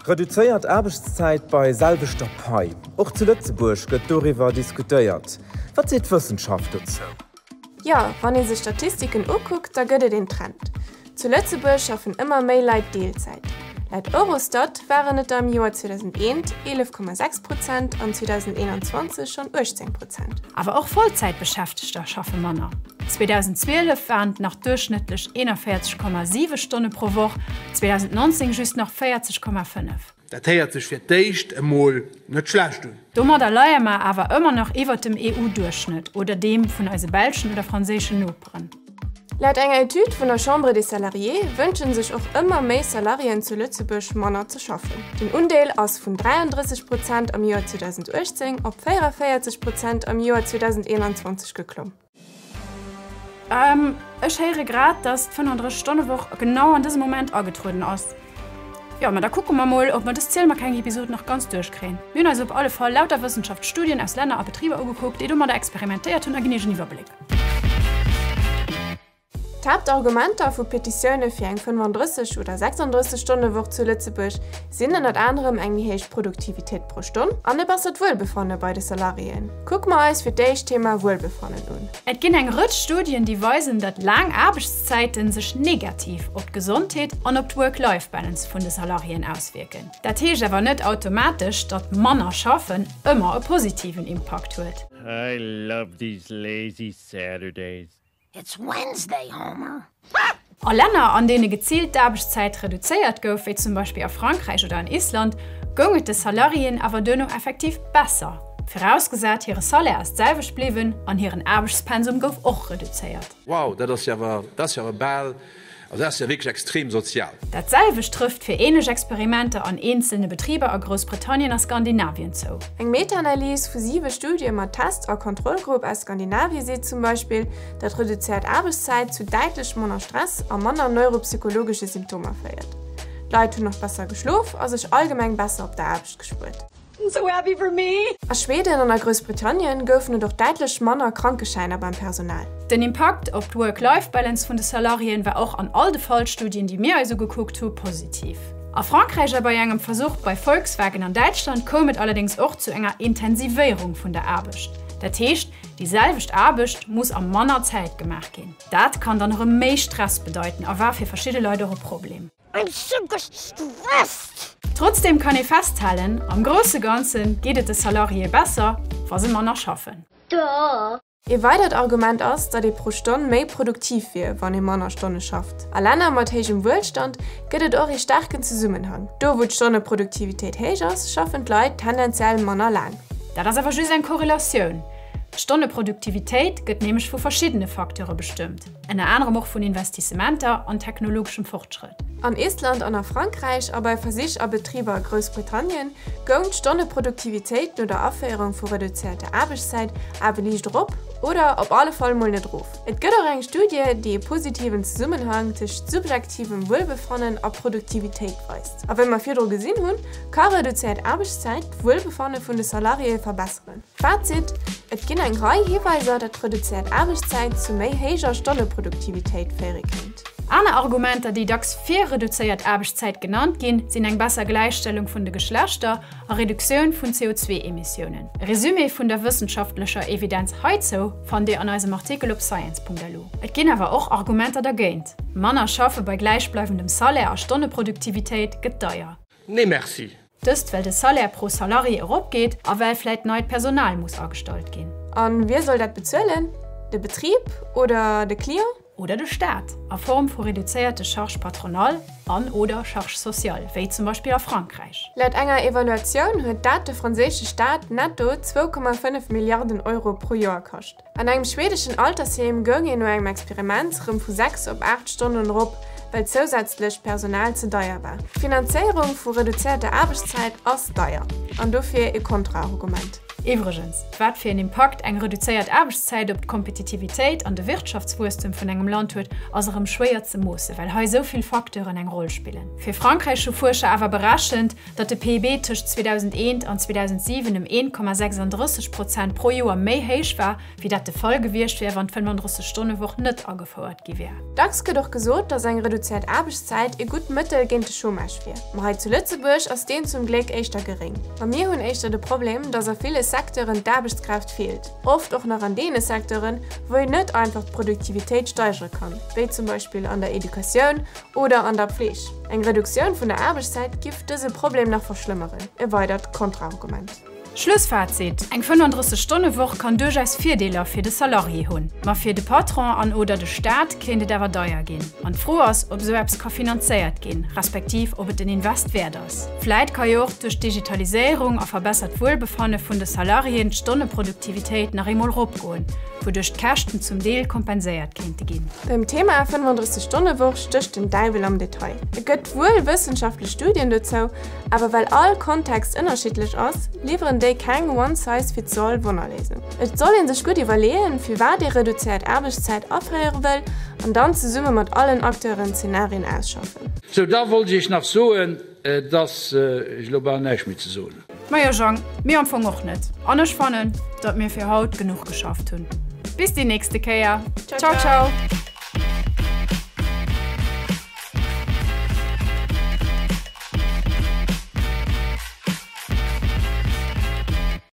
Reduzéiert Aarbechtszäit bei selwechter Pai, Och zu Lëtzebuerg gëtt doriwwer diskutéiert. Wat seet d'Wëssenschaft dozou? Jo, wann ee sech d'Statistiken ukuckt, da gëtt et een Trend. Zu Lëtzebuerg schaffen ëmmer méi Leit Deelzäit. Laut Eurostat waren et der am Joer 2001 11,6 Prozent an 2021 schonn 18 Prozent. Awer och Vollzäitbeschäftegter schaffe manner. 2012 waren et nach duerchschnëttlech 41,7 Stonne pro Woch, 2019 just nach 40,5. Dat héiert sech fir d'éischt emol net schlecht un. Domadder leie mer awer ëmmer nach iwwert dem EU-Duerchschnëtt oder deem vun eise belschen oder franséischen Noperen. Laut enger Etüd vun der Chambre des Salariés wënsche sech och ëmmer méi Salariéen zu Lëtzebuerg manner ze schaffen. Den Undeel ass vun 33 Prozent am Joer 2018 op 44 Prozent am Joer 2021 geklomm. Ech héiere grad, dass d'Fënnanddrësseg Stonne-Woch genau an dësem Moment agetrueden ass. Jo, ma da kucke mer mol, ob mer dës Ziel-mer-keng-Episod nach ganz duerchkréien. Mir hunn eis op alle Fall lauter Wëssenschaftsstudien aus Länner a Betriber ugekuckt, déi domadder experimentéiert hunn a ginn iech en Iwwerbléck. D'Haaptargumenter vu Petitioune fir eng 35 oder 36 Stonne-Woch zu Lëtzebuerg sinn ënnert anerem eng méi héich Produktivitéit pro Stonn an e bessert Wuelbefanne bei de Salariéen. Kucke mer eis fir d'éischt d'Thema Wuelbefannen un. Et ginn eng Rëtsch Studien, déi weisen, datt laang Aarbechtszäite sech negativ op d'Gesondheet an op d'Work-Life-Balance vun de Salariéen auswierken. Dat heescht awer net automatesch, datt manner schaffen ëmmer e positiven Impakt huet. I love these lazy Saturdays. It's Wednesday, Homer. A Länner, an deene geziilt d'Aarbechtszäit reduzéiert gouf, wéi zum Beispill a Frankräich oder an Island, goung et de Salariéen awer duerno effektiv besser, virausgesat hire Salaire ass d'selwecht bliwwen an hiren Aarbechtspensum gouf och reduzéiert. Wow, dat ass jo awer, dat ass jo awer bal, also dat ass jo wierklech extrem sozial. Dat selwecht trëfft fir ähnlech Experimenter an eenzelne Betriber a Groussbritannien a Skandinavien zou. Eng Meta-Analys vu siwe Studie mat Test a Kontrollgrupp aus Skandinavië seet zum Beispill, datt reduzéiert Aarbechtszäit zu däitlech manner Stress a manner neuropsychologesche Symptomer féiert. D'Leit hunn och besser geschlof a sech allgemeng besser op der Aarbecht gespuert. So happy for me! A Schweden an a Groussbritannien goufen et och däitlech manner Krankeschäiner beim Personal. Den Impakt op d'Work-Life-Balance vun de Salariéen war och an all de Fallstudien, déi mir eis ugekuckt hu, positiv. A Frankräich a bei engem Versuch bei Volkswagen an Däitschland koum et allerdéngs och zu enger Intensivéierung vun der Aarbecht. Dat heescht, déi selwecht Aarbecht muss a manner Zäit gemaach ginn. Dat kann dann erëm méi Stress bedeiten a war fir verschidde Leit och e Problem. I'm so gestresst! Trotzdem kann ee festhalen, am grousse Ganze geet et de Salariéë besser, wa se manner schaffen. Duh. Ee weidert Argument ass, datt ee pro Stonn méi produktiv wier, wann ee manner Stonne schafft. A Länner mat héijem Wuelstand gëtt et och ee staarken Zesummenhang. Do wou d'Stonneproduktivitéit héich ass, schaffen d'Leit tendenziell manner laang. Dat ass awer just eng Korrelatioun. D'Stonneproduktivitéit gëtt nämlech vu verschiddene Facteure bestëmmt. Ënner anerem och vun Investissementer an technologeschem Fortschrëtt. An Island an a Frankräich a bei Versich a Betriber a Groussbritannien goung d'Stonneproduktivitéit no der Aféierung vu reduzéierter Aarbechtszäit awer liicht erop oder op alle Fall mol net erof. Et gëtt och eng Studie, déi e positiven Zesummenhang tëscht subjektivem Wuelbefannen a Produktivitéit weist. A wéi mer virdru gesinn hunn, ka reduzéiert Aarbechtszäit d'Wuelbefanne vun de Salariéë verbesseren. Fazit, Et ginn eng Rei Hiweiser, datt reduzéiert Aarbechtszäit zu méi héijer Stonneproduktivitéit féiere kéint. Aner Argumenter, déi dacks fir reduzéiert Aarbechtszäit genannt ginn, sinn eng besser Gläichstellung vun de Geschlechter a Reduktioun vun CO2-Emissiounen. E Resumé vun der wëssenschaftlecher Evidenz heizou fannt Dir an eisem Artikel op science.lu. Et ginn awer och Argumenter dergéint, Manner schaffe bei gläichbleiwendem Salaire a Stonneproduktivitéit gëtt deier. Nee merci. Dëst well de Salaire pro Salarié eropgeet a well vläit neit Personal muss agestallt ginn. A wie soll dat bezuelen? De Betrib oder de Client? Oder de Staat, a Form vu reduzéierte Charges patronales an, oder Charges sociales, wéi zum Beispill a Frankräich. Laut enger Evaluatioun huet dat de franséische Staat netto 2,5 Milliarden Euro pro Joer kascht. An engem schwedeschen Altersheem goung een no engem Experiment rëm vu 6 op 8 Stonnen erop, well zousätzlecht Personal ze deier war. D'Finanzéierung vu reduzéierter Aarbechtszäit ass deier an dofir e Kontraargument. Iwwregens, wat fir en Impakt eng reduzéiert Aarbechtszäit op d'Kompetitivitéit an de Wirtschaftswuesstem vun engem Land huet, ass erëm schwéier ze moossen, well hei esou vill Facteuren eng Roll spillen. Fir Frankräich hu Fuerscher awer berechent, datt de PIB tëscht 2001 an 2007 ëm 1,36 Prozent pro Joer méi héich war, wéi dat de Fall gewiescht wär, wann d' 35 Stonne-Woch net agefouert gi wär. Dacks gëtt och gesot, datt eng reduzéiert Aarbechtszäit e gutt Mëttel géint de Chômage wier. Ma hei zu Lëtzebuerg ass deen zum Gléck éischter geréng. Ma mir hunn éischter de Problem, datt a ville Secteuren d'Aarbechtskraaft feelt, oft och nach an deene Secteuren, wou een net einfach d'Produktivitéit steigere kann, wéi zum Beispill an der Educatioun oder an der Pfleeg. Eng Reduktioun vun der Aarbechtszäit giff dëse Problem nach verschlëmmeren, e weidert Kontraargument. Schlussfazit, Eng 35 Stonne Woch kann duerchaus Virdeeler fir de Salarié hunn, ma fir de Patron an oder de Staat kéint et awer deier ginn. An d'Fro ass, ob esou eppes ka finanzéiert ginn, respektiv ob et den Invest wäert ass. Vläit ka jo och duerch d'Digitaliséierung a verbessert Wuelbefanne vun de Salariéen d'Stonneproduktivitéit nach eemol ropgoen, wouduerch d'Käschten zum Deel kompenséiert kéinte ginn. Beim Thema 35 Stonne Woch stécht den Däiwel am Detail. Et gëtt wuel wëssenschaftlech Studien dozou, Awer well all Kontext ënnerschiddlech ass, liwweren déi keng One-Size-Fits-All Wonnerléisung. Et soll ee sech gutt iwwerleeën, firwat ee reduzéiert Aarbechtszäit aféiere wëll an dann zesumme mat allen Acteuren Zenarien ausschaffen. Sou, da wollt ech Iech nach soen, dass ech elo bal näischt méi ze soen hunn. Majo Jang, mir am Fong och net. An ech fannen, datt mir fir haut genuch geschafft hunn. Bis déi nächste Kéier. Ciao, ciao.